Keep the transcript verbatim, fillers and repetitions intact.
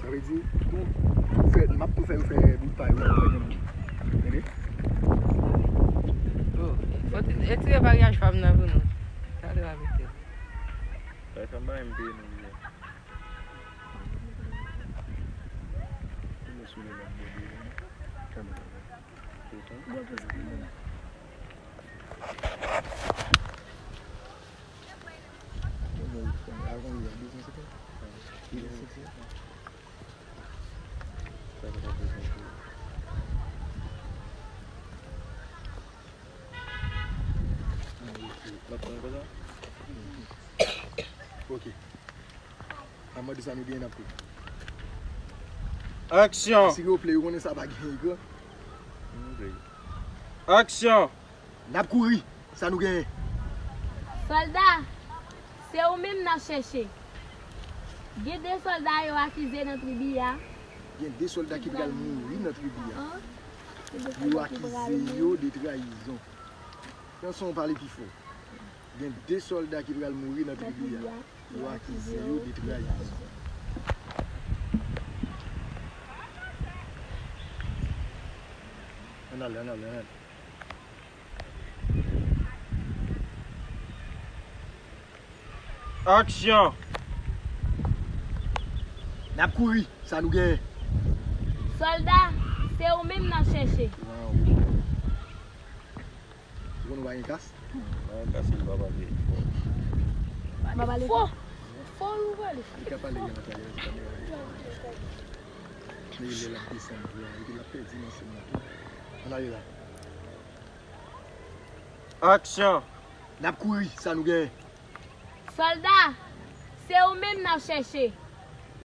Sa vle di, tou, fè, m ap tou fè yo fè bout pa yo, fè gen bout. Tande? Oh, fò ti retire paryaj pa m nan pou nou. Talè w ap mete. Bay fanm bagay m peye nou deja. Pou nou sou le lòt bò de yo. Kanmenm. Bò pou sa. Ok. N ap mande sa nou genyen n ap tou. Aksyon! Silvouple, yo konnen sa pa gen ekran. Aksyon! N ap kouri. Sa nou genyen? Sòlda, se ou menm n ap chèche. Gen de sòlda yo akize nan tribi a. Gen de sòlda ki pral mouri nan tribi a. Yo akize yo de trayizon. Kanson, pale pi fò. Gen de sòlda ki pral mouri nan tribi a. Yo akize yo de trayizon. Ann ale, ann ale, ann ale. Aksyon! N ap kouri, sa nou genyen? Sòlda, se ou menm n ap chèche. Ou konn ou pa gen kas? Mwen kase li pa pale. Ba pale fò. Fò nou pale. Li ka pale gen antalè, li ka pale. Men lè l ap desann vwa, epi l ap pèdi nan sèn nan tou. Ann ale la. Aksyon! N ap kouri, sa nou genyen? Sòlda, se ou menm n ap chèche.